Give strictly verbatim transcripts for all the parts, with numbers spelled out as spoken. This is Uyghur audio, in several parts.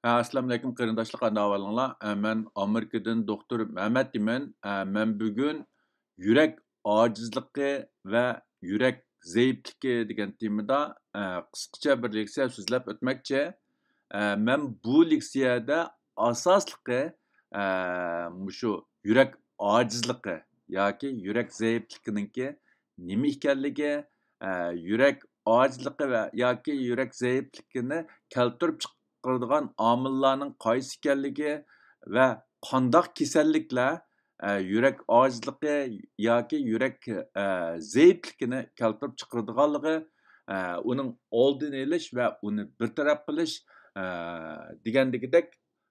ھە، ئەسسالامۇئەلەيكۇم قېرىنداشلار، قانداق ئەھۋالىڭلار؟ ئە، مەن ئامېرىكىدىن دوختۇر مەمەت دېمەن. ئە، مەن بۈگۈن يۈرەك ئاجىزلىقى ۋە يۈرەك زەئىپلىكى دېگەن تېمىدا، ئە، قىسقىچە بىر لېكسىيە سۆزلەپ ئۆتمەكچى. ئە، مەن بۇ لېكسىيەدە ئاساسلىقى، ئە، مۇشۇ يۈرەك ئاجىزلىقى ياكى يۈرەك زەئىپلىكىنىڭكى نېمە ئىكەنلىكى، ئە، يۈرەك ئاجىزلىقى ۋە ياكى يۈرەك زەئىپلىكىنى كەلتۈرۈپ چىقىرىدىغان ئامىللارنىڭ قايسى ئىكەنلىكى ۋە قانداق كېسەللىكلەر، ئە، يۈرەك ئاجىزلىقى ياكى يۈرەك، ئە، زەئىپلىكىنى كەلتۈرۈپ چىقىرىدىغانلىقى، ئە، ئۇنىڭ ئالدىنى ئېلىش ۋە ئۇنى بىر تەرەپ قىلىش، ئە، دېگەندىكىدەك،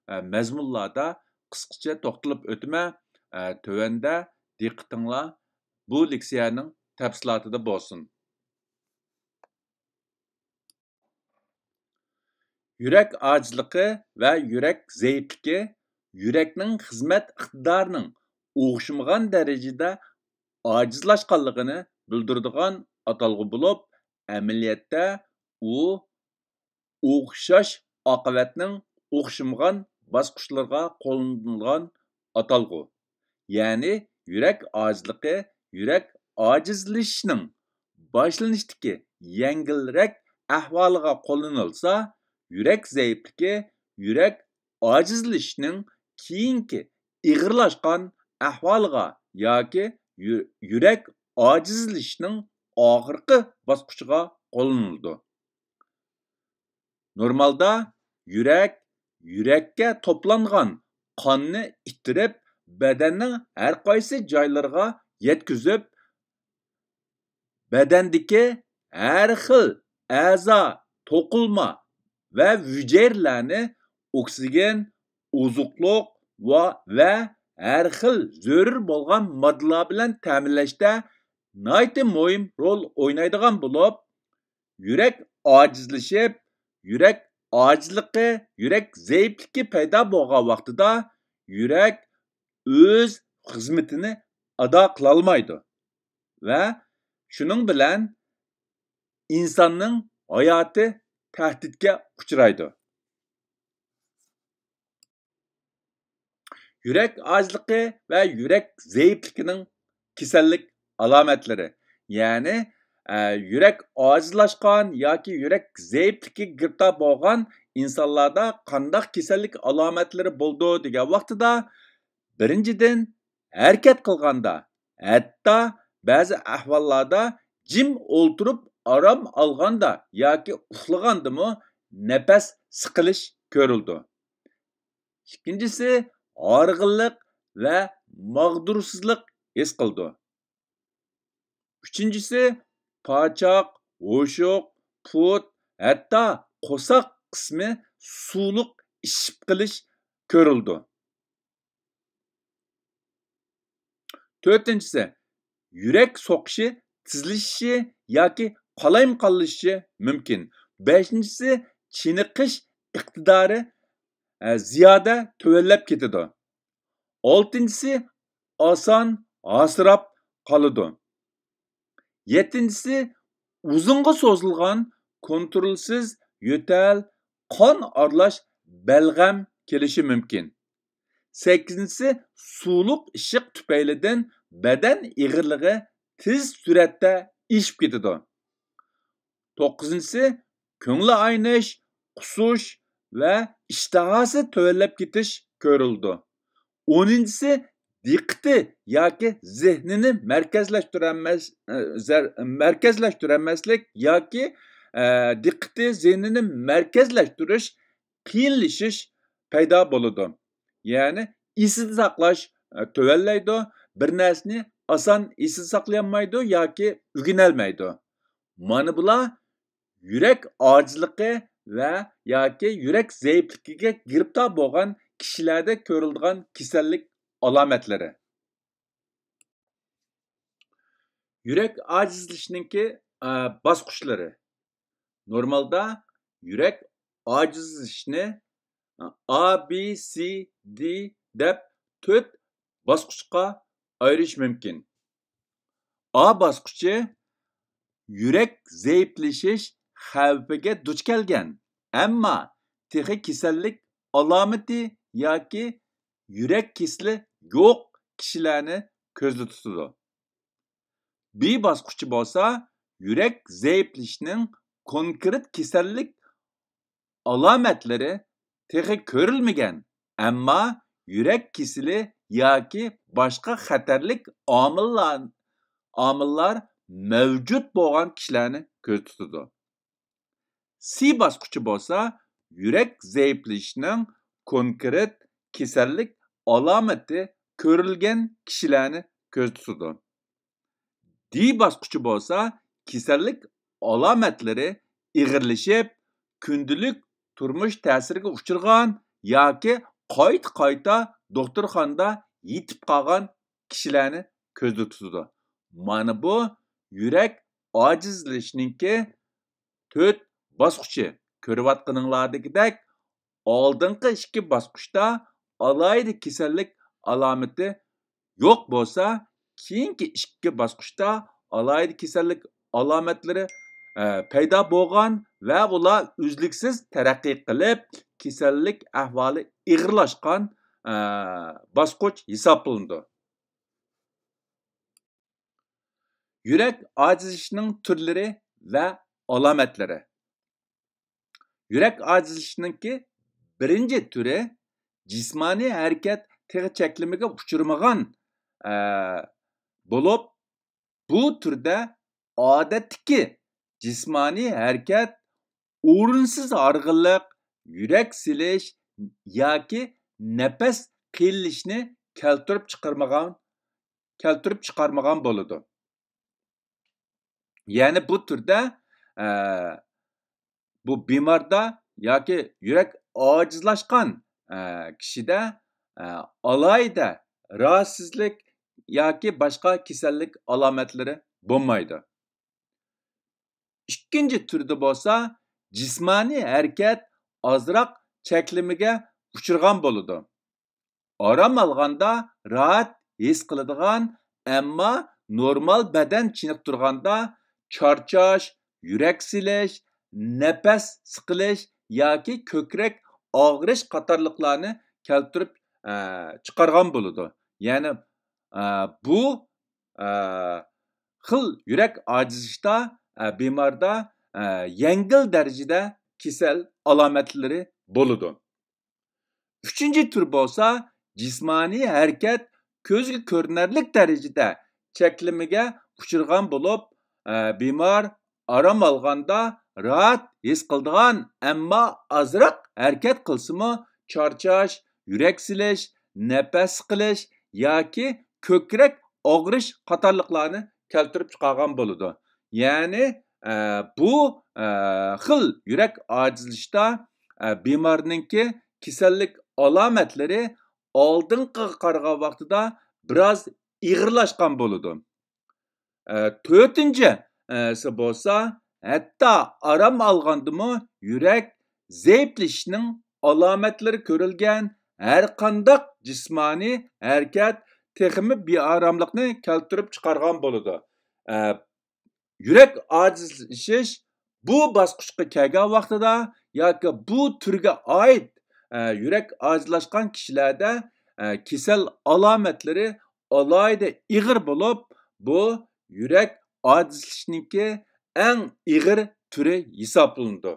ئە، مەزمۇنلاردا قىسقىچە توختىلىپ ئۆتىمەن. ئە، تۆۋەندە دىققىتىڭلار بۇ لېكسىيەنىڭ تەپسىلاتىدا بولسۇن. يۈرەك ئاجىزلىقى ۋە يۈرەك زەئىپلىكى يۈرەكنىڭ خىزمەت ئىقتىدارىنىڭ ئوخشىمىغان دەرىجىدە ئاجىزلاشقانلىقىنى بىلدۈرىدىغان ئاتالغۇ بولۇپ، ئەمەلىيەتتە ئۇ ئوخشاش ئاقىۋەتنىڭ ئوخشىمىغان باسقۇچلىرىغا قوللىنىلغان ئاتالغۇ. يەنى يۈرەك ئاجىزلىقى يۈرەك ئاجىزلىشىشنىڭ باشلىنىشتىكى يەڭگىلرەك ئەھۋالىغا قوللىنىلسا، يۈرەك زەئىپلىكى يۈرەك ئاجىزلىشىشنىڭ كېيىنكى ئېغىرلاشقان ئەھۋالىغا ياكى يۈ-، يۈرەك ئاجىزلىشىشنىڭ ئاخىرقى باسقۇچىغا قوللىنىلىدۇ. نورمالدا يۈرەك يۈرەككە توپلانغان قاننى ئىتتىرىپ، بەدەننىڭ ھەر قايسى جايلىرىغا يەتكۈزۈپ، بەدەندىكى ھەر خىل ئەزا، توقۇلما ۋە ھۈجەيرىلەرنى ئوكسىگېن، ئوزۇقلۇق ۋە، ۋە ھەر خىل زۆرۈر بولغان ماددىلار بىلەن تەمىنلەشتە ناھايىتى مۇھىم رول ئوينايدىغان بولۇپ، يۈرەك ئاجىزلىشىپ، يۈرەك ئاجىزلىقى، يۈرەك زەئىپلىكى پەيدا بولغان ۋاقتىدا يۈرەك ئۆز خىزمىتىنى ئادا قىلالمايدۇ ۋە شۇنىڭ بىلەن ئىنساننىڭ ھاياتى تەھدىتكە ئۇچرايدۇ. يۈرەك ئاجىزلىقى ۋە يۈرەك زەئىپلىكىنىڭ كېسەللىك ئالامەتلىرى، يەنى، ئە، يۈرەك ئاجىزلاشقان ياكى يۈرەك زەئىپلىكىگە گىرىپتار بولغان ئىنسانلاردا قانداق كېسەللىك ئالامەتلىرى بولىدۇ دېگەن ۋاقتىدا، بىرىنچىدىن، ھەرىكەت قىلغاندا، ھەتتا بەزى ئەھۋاللاردا جىم ئولتۇرۇپ ئارام ئالغاندا ياكى ئۇخلىغاندىمۇ نەپەس سىقىلىش كۆرۈلىدۇ. ئىككىنچىسى، ھارغىنلىق ۋە ماغدۇرسىزلىق ھېس قىلىدۇ. ئۈچىنچىسى، پاچاق، ھوشۇق، پۇت، ھەتتا قورساق قىسمى سۇلۇق ئىششىپ قېلىش كۆرۈلىدۇ. تۆتىنچىسى، يۈرەك سوقۇشى تېزلىشىشى ياكى قالايمىقانلىشىشى مۇمكىن. بەشىنچىسى، چېنىقىش ئىقتىدارى، ئە، زىيادە تۆۋەنلەپ كېتىدۇ. ئالتىنچىسى، ئاسان ھاسىراپ قالىدۇ. يەتتىنچىسى، ئۇزۇنغا سوزۇلغان كونترولسىز يۆتەل، قان ئارىلاش بەلغەم كېلىشى مۇمكىن. سەككىزىنچىسى، سۇلۇق ئىششىق تۈپەيلىدىن بەدەن ئېغىرلىقى تېز سۈرئەتتە ئېشىپ كېتىدۇ. توققۇزىنچىسى، كۆڭلى ئاينىش، قۇسۇش ۋە ئىشتىھاسى تۆۋەنلەپ كېتىش كۆرۈلىدۇ. ئونىنچىسى، دىققىتى ياكى زېھنىنى مەركەزلەشتۈرەلمەس-، ئە، زەر-، مەركەزلەشتۈرەلمەسلىك ياكى، ئە، دىققىتى، زېھنىنى مەركەزلەشتۈرۈش قىيىنلىشىش پەيدا بولىدۇ. يەنى ئېسىدە ساقلاش، ئە، تۆۋەنلەيدۇ، بىر نەرسىنى ئاسان ئېسىدە ساقلىيالمايدۇ ياكى ئۆگىنەلمەيدۇ. مانا بۇلار يۈرەك ئاجىزلىقى ۋە ياكى يۈرەك زەئىپلىكىگە گىرىپتار بولغان كىشىلەردە كۆرۈلىدىغان كېسەللىك ئالامەتلىرى. يۈرەك ئاجىزلىشىشنىڭكى، ئە، باسقۇچلىرى. نورمالدا يۈرەك ئاجىزلىشىشنى، ئە، ئا، بى، سى، دى دەپ تۆت باسقۇچقا ئايرىش مۇمكىن. ئا باسقۇچى يۈرەك زەئىپلىشىش خەۋپىگە دۇچ كەلگەن، ئەمما تېخى كېسەللىك ئالامىتى ياكى يۈرەك كېسىلى يوق كىشىلەرنى كۆزدە تۇتىدۇ. بى باسقۇچى بولسا يۈرەك زەئىپلىشىشنىڭ كونكرېت كېسەللىك ئالامەتلىرى تېخى كۆرۈلمىگەن، ئەمما يۈرەك كېسىلى ياكى باشقا خەتەرلىك ئامىللار، ئامىللار مەۋجۇت بولغان كىشىلەرنى كۆزدە تۇتىدۇ. سى باسقۇچى بولسا يۈرەك زەئىپلىشىشنىڭ كونكرېت كېسەللىك ئالامىتى كۆرۈلگەن كىشىلەرنى كۆزدە تۇتىدۇ. دى باسقۇچى بولسا كېسەللىك ئالامەتلىرى ئېغىرلىشىپ، كۈندىلىك تۇرمۇش تەسىرىگە ئۇچرىغان ياكى قايتا-قايتا دوختۇرخانىدا يېتىپ قالغان كىشىلەرنى كۆزدە تۇتىدۇ. مانا بۇ يۈرەك ئاجىزلىشىشنىڭكى تۆت باسقۇچى. كۆرۈۋاتقىنىڭلاردىكىدەك ئالدىنقى ئىككى باسقۇچتا ئالاھىدە كېسەللىك ئالامىتى يوق بولسا، كېيىنكى ئىككى باسقۇچتا ئالاھىدە كېسەللىك ئالامەتلىرى، ئە، پەيدا بولغان ۋە ئۇلار ئۈزلۈكسىز تەرەققىي قىلىپ، كېسەللىك ئەھۋالى ئېغىرلاشقان، ئە، باسقۇچ ھېسابلىنىدۇ. يۈرەك ئاجىزلىشىشنىڭ تۈرلىرى ۋە ئالامەتلىرى. يۈرەك ئاجىزلىشىشنىڭكى بىرىنچى تۈرى جىسمانىي ھەرىكەت تېخى چەكلىمىگە ئۇچرىمىغان، ئە، بولۇپ، بۇ تۈردە ئادەتتىكى جىسمانىي ھەرىكەت ئورۇنسىز ھارغىنلىق، يۈرەك سېلىش ياكى نەپەس قىيىنلىشىشنى كەلتۈرۈپ چىقارمىغان، كەلتۈرۈپ چىقارمىغان بولىدۇ. يەنى بۇ تۈردە، ئە، بۇ بىماردا ياكى يۈرەك ئاجىزلاشقان، ئە، كىشىدە، ئە، ئالاھىدە راھەتسىزلىك ياكى باشقا كېسەللىك ئالامەتلىرى بولمايدۇ. ئىككىنچى تۈردە بولسا جىسمانىي ھەرىكەت ئازراق چەكلىمىگە ئۇچرىغان بولىدۇ. ئارام ئالغاندا راھەت ھېس قىلىدىغان، ئەمما نورمال بەدەن چېنىقتۇرغاندا چارچاش، يۈرەك سېلىش، نەپەس سىقىلىش ياكى كۆكرەك ئاغرىش قاتارلىقلارنى كەلتۈرۈپ، ئە، چىقارغان بولىدۇ. يەنى، ئە، بۇ، ئە، خىل يۈرەك ئاجىزلىشىشتا، ئە، بىماردا، ئە، يەڭگىل دەرىجىدە كېسەل ئالامەتلىرى بولىدۇ. ئۈچىنچى تۈر بولسا جىسمانىي ھەرىكەت كۆزگە كۆرۈنەرلىك دەرىجىدە چەكلىمىگە ئۇچرىغان بولۇپ، ئە، بىمار ئارام ئالغاندا راھەت ھېس قىلىدىغان، ئەمما ئازراق ھەرىكەت قىلسىمۇ چارچاش، يۈرەك سېلىش، نەپەس سىقىلىش ياكى كۆكرەك ئاغرىش قاتارلىقلارنى كەلتۈرۈپ چىقارغان بولىدۇ. يەنى، ئە، بۇ، ئە، خىل يۈرەك ئاجىزلىشىشتا، ئە، بىمارنىڭكى كېسەللىك ئالامەتلىرى ئالدىنقىغا قارىغان ۋاقتىدا بىراز ئېغىرلاشقان بولىدۇ. ئە، تۆتىنچىسى بولسا، ھەتتا ئارام ئالغاندىمۇ يۈرەك زەئىپلىشىشنىڭ ئالامەتلىرى كۆرۈلگەن ھەرقانداق جىسمانىي ھەرىكەت تېخىمۇ بىئاراملىقنى كەلتۈرۈپ چىقارغان بولىدۇ. ئە، يۈرەك ئاجىزلىشىش بۇ باسقۇچقا كەلگەن ۋاقتىدا ياكى بۇ تۈرگە ئائىت، ئە، يۈرەك ئاجىزلاشقان كىشىلەردە، ئە، كېسەل ئالامەتلىرى ئالاھىدە ئېغىر بولۇپ، بۇ يۈرەك ئاجىزلىشىشنىڭكى ئەڭ ئېغىر تۈرى ھېسابلىنىدۇ.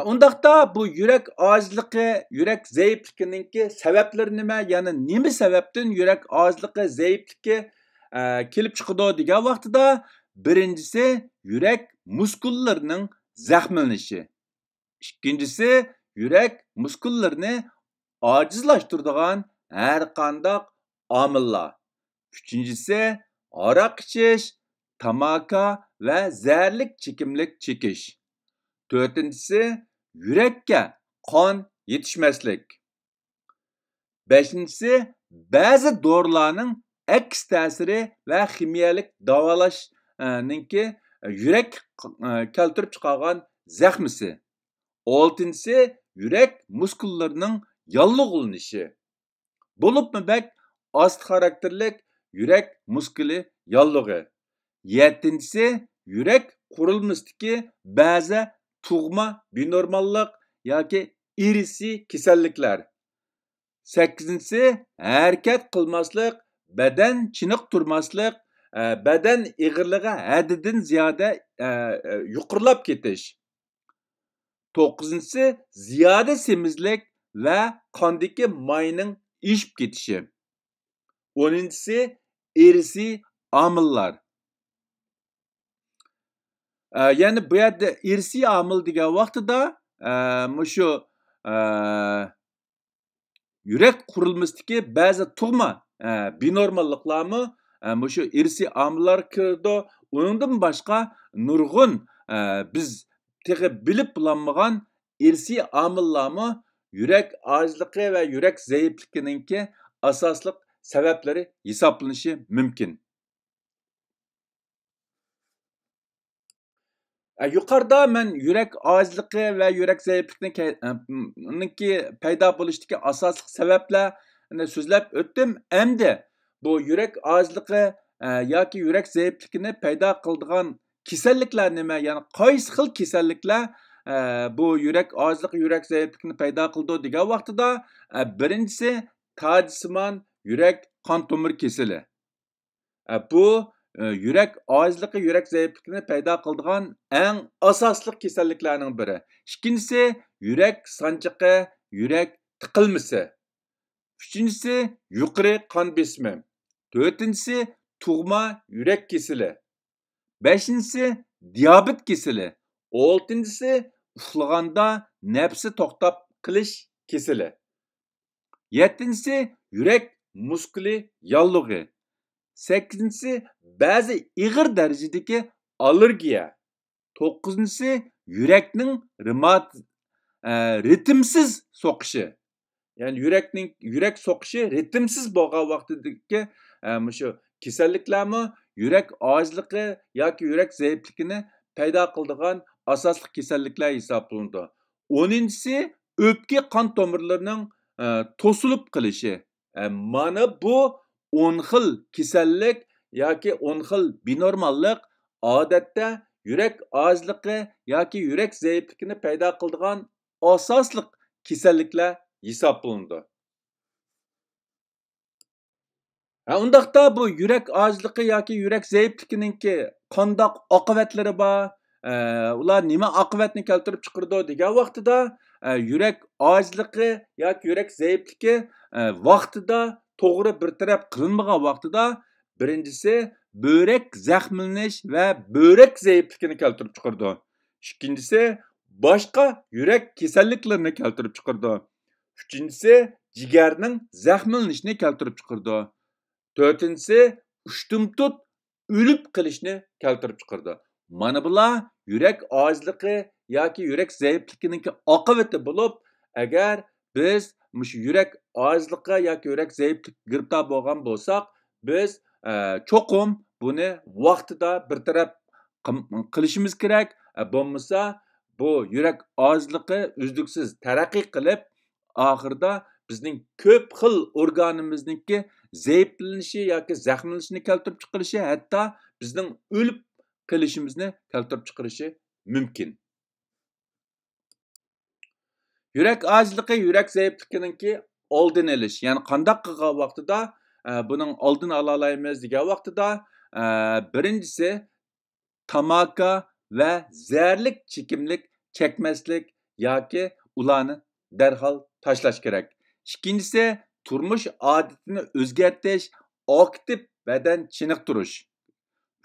ئۇنداقتا بۇ يۈرەك ئاجىزلىقى، يۈرەك زەئىپلىكىنىڭكى سەۋەبلىرى نېمە؟ يەنى نېمە سەۋەبتىن يۈرەك ئاجىزلىقى، زەئىپلىكى، ئە، كېلىپ چىقىدۇ دېگەن ۋاقتىدا، بىرىنچىسى يۈرەك مۇسكۇللىرىنىڭ زەخىملىنىشى. ئىككىنچىسى يۈرەك مۇسكۇللىرىنى ئاجىزلاشتۇرىدىغان ھەرقانداق ئامىللار. ئۈچىنچىسى، ھاراق ئىچىش، تاماكا ۋە زەھەرلىك چېكىملىك چېكىش. تۆتىنچىسى، يۈرەككە قان يېتىشمەسلىك. بەشىنچىسى، بەزى دورىلارنىڭ ئەكس تەسىرى ۋە خىمىيەلىك داۋالاشنىڭكى يۈرەك، ئە، كەلتۈرۈپ چىقارغان زەخمىسى. ئالتىنچىسى، يۈرەك مۇسكۇللىرىنىڭ ياللۇغلىنىشى. بولۇپمۇ بەك ئاستا خاراكتېرلىك يۈرەك مۇسكۇلى ياللۇغى. يەتتىنچىسى، يۈرەك قۇرۇلمىسىدىكى بەزى تۇغما بىنورماللىق ياكى ئىرسىي كېسەللىكلەر. سەككىزىنچىسى، ھەرىكەت قىلماسلىق، بەدەن چېنىقتۇرماسلىق، ئە، بەدەن ئېغىرلىقى ھەددىدىن زىيادە، ئە، ئە، يۇقىرىلاپ كېتىش. توققۇزىنچىسى، زىيادە سېمىزلىك ۋە قاندىكى ماينىڭ ئېشىپ كېتىشى. ئونىنچىسى، ئىرسىي ئامىللار. ئە، يەنى بۇ يەردە ئىرسىي ئامىل دېگەن ۋاقتىدا، ئە، مۇشۇ، ئە، يۈرەك قۇرۇلمىسىدىكى بەزى تۇغما، ئە، بىنورماللىقلارمۇ، ئە، مۇشۇ ئىرسىي ئامىللارغا كىرىدۇ. ئۇنىڭدىن باشقا نۇرغۇن، ئە، بىز تېخى بىلىپ بولالمىغان ئىرسىي ئامىللارمۇ يۈرەك ئاجىزلىقى ۋە يۈرەك زەئىپلىكىنىڭكى ئاساسلىق سەۋەبلىرى ھېسابلىنىشى مۇمكىن. ئە، يۇقىرىدا مەن يۈرەك ئاجىزلىقى ۋە يۈرەك زەئىپلىكىنى كە-، ئە، م-، نىڭكى پەيدا بولۇشتىكى ئاساسلىق سەۋەبلەرنى سۆزلەپ ئۆتتۈم. ئەمدى بۇ يۈرەك ئاجىزلىقى، ئە، ياكى يۈرەك زەئىپلىكىنى پەيدا قىلىدىغان كېسەللىكلەر نېمە؟ يەنى قايسى خىل كېسەللىكلەر، ئە، بۇ يۈرەك ئاجىزلىقى، يۈرەك زەئىپلىكىنى پەيدا قىلىدۇ دېگەن ۋاقتىدا، ئە، بىرىنچىسى تاجسىمان يۈرەك قان تومۇر كېسىلى. ئە، بۇ، ئە، يۈرەك ئاجىزلىقى، يۈرەك زەئىپلىكىنى پەيدا قىلىدىغان ئەڭ ئاساسلىق كېسەللىكلەرنىڭ بىرى. ئىككىنچىسى يۈرەك سانجىقى، يۈرەك تىقىلمىسى. ئۈچىنچىسى يۇقىرى قان بېسىمى. تۆتىنچىسى تۇغما يۈرەك كېسىلى. بەشىنچىسى دىيابېت كېسىلى. ئالتىنچىسى ئۇخلىغاندا نەپسى توختاپ قېلىش كېسىلى. يەتتىنچىسى يۈرەك مۇسكۇلى ياللۇغى. سەككىزىنچىسى بەزى ئېغىر دەرىجىدىكى ئاللېرگىيە. توققۇزىنچىسى يۈرەكنىڭ رىمات-، ئە، رىتىمسىز سوقۇشى. يەنى يۈرەكنىڭ، يۈرەك سوقۇشى رىتىمسىز بولغان ۋاقتىدىكى، ئە، مۇشۇ كېسەللىكلەرمۇ يۈرەك ئاجىزلىقى ياكى يۈرەك زەئىپلىكىنى پەيدا قىلىدىغان ئاساسلىق كېسەللىكلەر ھېسابلىنىدۇ. ئونىنچىسى ئۆپكە قان تومۇرلىرىنىڭ، ئە، توسۇلۇپ قېلىشى. ئە، مانا بۇ ئون خىل كېسەللىك ياكى ئون خىل بىنورماللىق ئادەتتە يۈرەك ئاجىزلىقى ياكى يۈرەك زەئىپلىكىنى پەيدا قىلىدىغان ئاساسلىق كېسەللىكلەر ھېسابلىنىدۇ. ھە، ئۇنداقتا بۇ يۈرەك ئاجىزلىقى ياكى يۈرەك زەئىپلىكىنىڭكى قانداق ئاقىۋەتلىرى بار؟ ئە، ئۇلار نېمە ئاقىۋەتنى كەلتۈرۈپ چىقىرىدۇ دېگەن ۋاقتىدا، ئە، يۈرەك ئاجىزلىقى ياكى يۈرەك زەئىپلىكى، ئە، ۋاقتىدا توغرا بىر تەرەپ قىلىنمىغان ۋاقتىدا، بىرىنچىسى بۆرەك زەخىملىنىش ۋە بۆرەك زەئىپلىكىنى كەلتۈرۈپ چىقىرىدۇ. ئىككىنچىسى باشقا يۈرەك كېسەللىكلىرىنى كەلتۈرۈپ چىقىرىدۇ. ئۈچىنچىسى جىگەرنىڭ زەخىملىنىشىنى كەلتۈرۈپ چىقىرىدۇ. تۆتىنچىسى ئۇشتۇمتۇت ئۆلۈپ قېلىشنى كەلتۈرۈپ چىقىرىدۇ. مانا بۇلار يۈرەك ئاجىزلىقى ياكى يۈرەك زەئىپلىكىنىڭكى ئاقىۋىتى بولۇپ، ئەگەر بىز مۇشۇ يۈرەك ئاجىزلىقى ياكى يۈرەك زەئىپلىككە گىرىپتار بولغان بولساق، بىز، ئە، چوقۇم بۇنى ۋاقتىدا بىر تەرەپ قىم-، قىلىشىمىز كېرەك. ئە، بولمىسا بۇ يۈرەك ئاجىزلىقى ئۈزلۈكسىز تەرەققىي قىلىپ، ئاخىرىدا بىزنىڭ كۆپ خىل ئورگانىمىزنىڭكى زەئىپلىنىشى ياكى زەخىملىنىشىنى كەلتۈرۈپ چىقىرىشى، ھەتتا بىزنىڭ ئۆلۈپ قېلىشىمىزنى كەلتۈرۈپ چىقىرىشى مۇمكىن. يۈرەك ئاجىزلىقى، يۈرەك زەئىپلىكىنىڭكى ئالدىنى ئېلىش، يەنى قانداق قىلغان ۋاقتىدا، ئە، بۇنىڭ ئالدىنى ئالالايمىز دېگەن ۋاقتىدا، ئە، بىرىنچىسى، تاماكا ۋە زەھەرلىك چېكىملىك چەكمەسلىك ياكى ئۇلارنى دەرھال تاشلاش كېرەك. ئىككىنچىسى، تۇرمۇش ئادىتىنى ئۆزگەرتىش، ئاكتىپ بەدەن چېنىقتۇرۇش.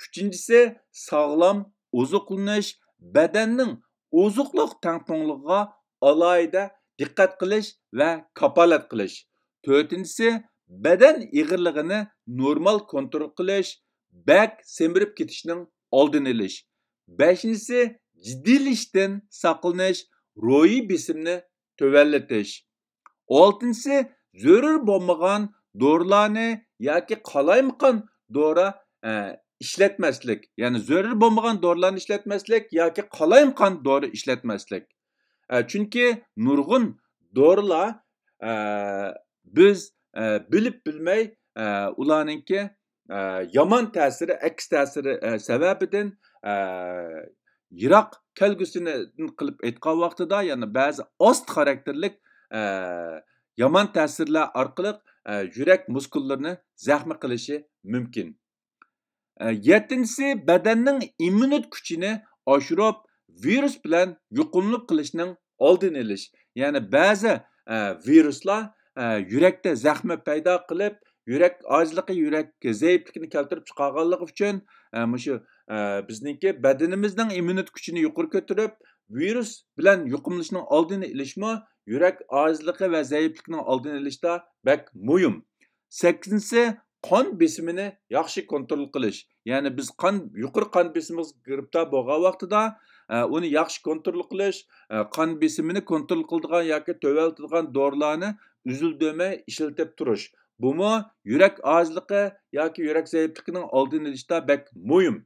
ئۈچىنچىسى، ساغلام ئوزۇقلىنىش، بەدەننىڭ ئوزۇقلۇق تەڭپۇڭلۇقىغا ئالاھىدە دىققەت قىلىش ۋە كاپالەت قىلىش. تۆتىنچىسى، بەدەن ئېغىرلىقىنى نورمال كونترول قىلىش، بەك سېمىرىپ كېتىشنىڭ ئالدىنى ئېلىش. بەشىنچىسى، جىددىيلىشىشتىن ساقلىنىش، روھىي بېسىمنى تۆۋەنلىتىش. ئالتىنچىسى، زۆرۈر بولمىغان دورىلارنى ياكى قالايمىقان دورا، ئە، ئىشلەتمەسلىك. يەنى زۆرۈر بولمىغان دورىلارنى ئىشلەتمەسلىك ياكى قالايمىقان دورا ئىشلەتمەسلىك. ئە، چۈنكى نۇرغۇن دورىلار، ئە، بىز، ئە، بىلىپ بىلمەي، ئە، ئۇلارنىڭكى، ئە، يامان تەسىرى، ئەكس تەسىرى، ئە، سەۋەبىدىن، ئە، يىراق كەلگۈسىنى قىلىپ ئېيتقان ۋاقتىدا، يەنى بەزى ئاست خاراكتېرلىك، ئە، يامان تەسىرلەر ئارقىلىق، ئە، يۈرەك مۇسكۇللىرىنى زەخمى قىلىشى مۇمكىن. ئە، يەتتىنچىسى، بەدەننىڭ ئىممۇنىتېت كۈچىنى ئاشۇرۇپ، ۋىرۇس بىلەن يۇقۇملۇق قېلىشنىڭ ئالدىنى ئېلىش. يەنى بەزى، ئە، ۋىرۇسلار، ئە، يۈرەكتە زەخمە پەيدا قىلىپ، يۈرەك ئاجىزلىقى، يۈرەك زەئىپلىكىنى كەلتۈرۈپ چىقارغانلىقى ئۈچۈن، ئە، مۇشۇ، ئە، بىزنىڭكى بەدىنىمىزنىڭ ئىممۇنىتېت كۈچىنى يۇقىرى كۆتۈرۈپ، ۋىرۇس بىلەن يۇقۇملىنىشنىڭ ئالدىنى ئېلىشمۇ يۈرەك ئاجىزلىقى ۋە زەئىپلىكنىڭ ئالدىنى ئېلىشتا بەك مۇھىم. سەككىزىنچىسى، قان بېسىمىنى ياخشى كونترول قىلىش. يەنى بىز قان، يۇقىرى قان بېسىمىغا گىرىپتار بولغان ۋاقتىدا، ئە، ئۇنى ياخشى كونترول قىلىش، ئە، قان بېسىمىنى كونترول قىلىدىغان ياكى تۆۋەنلىتىدىغان دورىلارنى ئۈزۈلدۈرمەي ئىشلىتىپ تۇرۇش. بۇمۇ يۈرەك ئاجىزلىقى ياكى يۈرەك زەئىپلىكىنىڭ ئالدىنى ئېلىشتا بەك مۇھىم.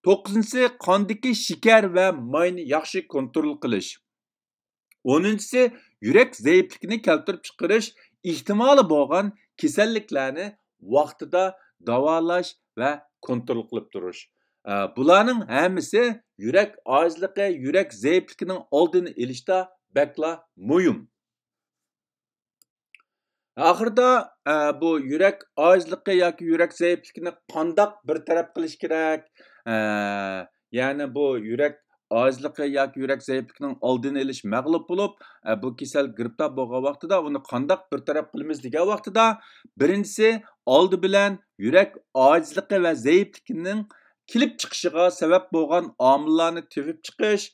توققۇزىنچىسى، قاندىكى شېكەر ۋە ماينى ياخشى كونترول قىلىش. ئونىنچىسى، يۈرەك زەئىپلىكىنى كەلتۈرۈپ چىقىرىش ئېھتىمالى بولغان كېسەللىكلەرنى ۋاقتىدا داۋالاش ۋە كونترول قىلىپ تۇرۇش. ئە، بۇلارنىڭ ھەممىسى يۈرەك ئاجىزلىقى، يۈرەك زەئىپلىكىنىڭ ئالدىنى ئېلىشتا بەكلا مۇھىم. ئاخىرىدا، ئە، بۇ يۈرەك ئاجىزلىقى ياكى يۈرەك زەئىپلىكىنى قانداق بىر تەرەپ قىلىش كېرەك؟ ئە، يەنى بۇ يۈرەك ئاجىزلىقى ياكى يۈرەك زەئىپلىكىنىڭ ئالدىنى ئېلىش مەغلۇپ بولۇپ، ئە، بۇ كېسەل گىرىپتار بولغان ۋاقتىدا ئۇنى قانداق بىر تەرەپ قىلىمىز دېگەن ۋاقتىدا، بىرىنچىسى، ئالدى بىلەن يۈرەك ئاجىزلىقى ۋە زەئىپلىكىنىڭ كېلىپ چىقىشىغا سەۋەب بولغان ئامىللارنى تېپىپ چىقىش،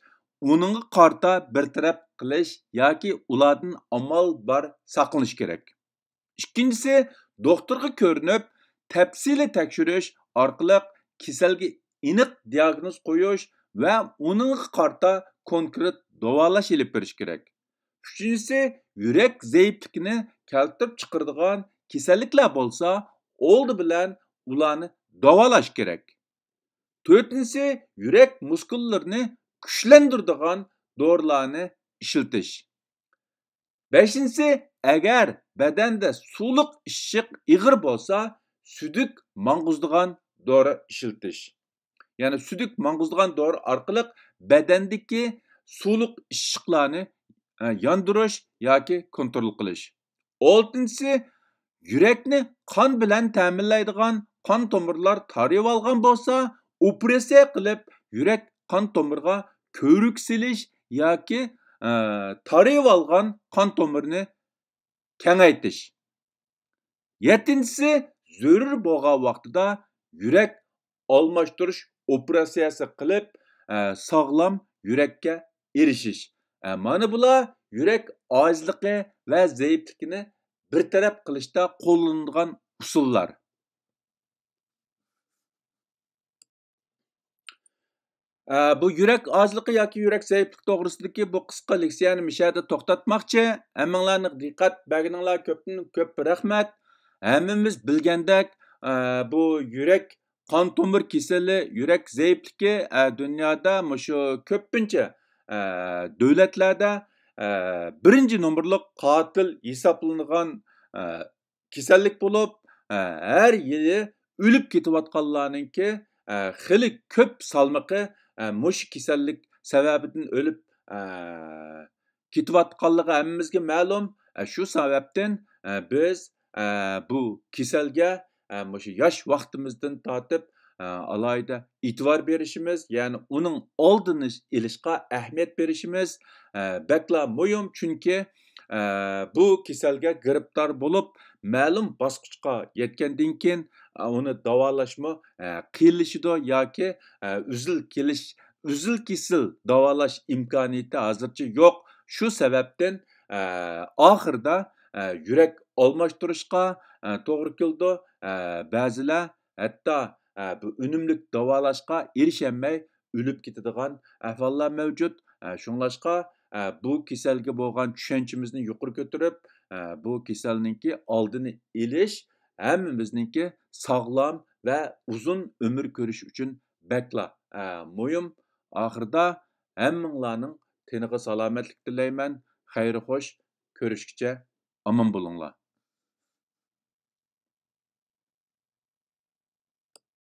ئۇنىڭغا قارىتا بىر تەرەپ قىلىش ياكى ئۇلاردىن ئامال بار ساقلىنىش كېرەك. ئىككىنچىسى، دوختۇرغا كۆرۈنۈپ، تەپسىلىي تەكشۈرۈش ئارقىلىق كېسەلگە ئېنىق دىياگنوز قويۇش ۋە ئۇنىڭغا قارىتا كونكرېت داۋالاش ئېلىپ بېرىش كېرەك. ئۈچىنچىسى، يۈرەك زەئىپلىكىنى كەلتۈرۈپ چىقىرىدىغان كېسەللىكلەر بولسا، ئالدى بىلەن ئۇلارنى داۋالاش كېرەك. تۆتىنچىسى، يۈرەك مۇسكۇللىرىنى كۈچلەندۈرىدىغان دورىلارنى ئىشلىتىش. بەشىنچىسى، ئەگەر بەدەندە سۇلۇق ئىششىق ئېغىر بولسا، سۈدۈك ماڭغۇزىدىغان دورا ئىشلىتىش. يەنى سۈدۈك ماڭغۇزىدىغان دورا ئارقىلىق بەدەندىكى سۇلۇق ئىششىقلارنى، ئە، ياندۇرۇش ياكى كونترول قىلىش. ئالتىنچىسى، يۈرەكنى قان بىلەن تەمىنلەيدىغان قان تومۇرلار تارىۋالغان بولسا، ئوپېراتسىيە قىلىپ، يۈرەك قان تومۇرىغا كۆۋرۈك سېلىش ياكى، ئە، تارىۋالغان قان تومۇرىنى كېڭەيتىش. يەتتىنچىسى، زۆرۈر بولغان ۋاقتىدا يۈرەك ئالماشتۇرۇش ئوپېراتسىيەسى قىلىپ، ئە، ساغلام يۈرەككە ئېرىشىش. ئە، مانا بۇلار يۈرەك ئاجىزلىقى ۋە زەئىپلىكىنى بىر تەرەپ قىلىشتا قوللىنىدىغان ئۇسۇللار. ئە، بۇ يۈرەك ئاجىزلىقى ياكى يۈرەك زەئىپلىكى توغرىسىدىكى بۇ قىسقا لېكسىيەنى مۇشۇ يەردە توختاتماقچى. ھەممىڭلارنى دىققەت بەرگىنىڭلار كۆپتىن كۆپ رەھمەت. ھەممىمىز بىلگەندەك، ئە، بۇ يۈرەك قان تومۇر كېسىلى، يۈرەك زەئىپلىكى، ئە، دۇنيادا مۇشۇ كۆپىنچە، ئە، دۆلەتلەردە، ئە، بىرىنچى نومۇرلۇق قاتىل ھېسابلىنىدىغان، ئە، كېسەللىك بولۇپ، ئە، ھەر يىلى ئۆلۈپ كېتىۋاتقانلارنىڭكى، ئە، خېلى كۆپ سالمىقى، ئە، مۇشۇ كېسەللىك سەۋەبىدىن ئۆلۈپ، ئە، كېتىۋاتقانلىقى ھەممىمىزگە مەلۇم. ئە، شۇ سەۋەبتىن، ئە، بىز، ئە، بۇ كېسەلگە، ئە، مۇشۇ ياش ۋاقتىمىزدىن تارتىپ، ئە، ئالاھىدە ئېتىبار بېرىشىمىز، يەنى ئۇنىڭ ئالدىنى ئېلىشقا ئەھمىيەت بېرىشىمىز، ئە، بەكلا مۇھىم. چۈنكى، ئە، بۇ كېسەلگە گىرىپتار بولۇپ، مەلۇم باسقۇچقا يەتكەندىن كېيىن، ئە، ئۇنى داۋالاشمۇ، ئە، قىيىنلىشىدۇ ياكى، ئە، ئۈزۈل كېلىش، ئۈزۈل كېسىل داۋالاش ئىمكانىيىتى ھازىرچە يوق. شۇ سەۋەبتىن، ئە، ئاخىرىدا، ئە، يۈرەك ئالماشتۇرۇشقا، ئە، توغرا كېلىدۇ. ئە، بەزىلەر ھەتتا، ئە، بۇ ئۈنۈملۈك داۋالاشقا ئېرىشەلمەي ئۆلۈپ كېتىدىغان ئەھۋاللار مەۋجۇت. ئە، شۇڭلاشقا، ئە، بۇ كېسەلگە بولغان چۈشەنچىمىزنى يۇقىرى كۆتۈرۈپ، ئە، بۇ كېسەلنىڭكى ئالدىنى ئېلىش ھەممىمىزنىڭكى ساغلام ۋە ئۇزۇن ئۆمۈر كۆرۈش ئۈچۈن بەكلا، ئە، مۇھىم. ئاخىرىدا ھەممىڭلارنىڭ تېنىغا سالامەتلىك تىلەيمەن. خەير خوش، كۆرۈشكىچە ئامان بولۇڭلار.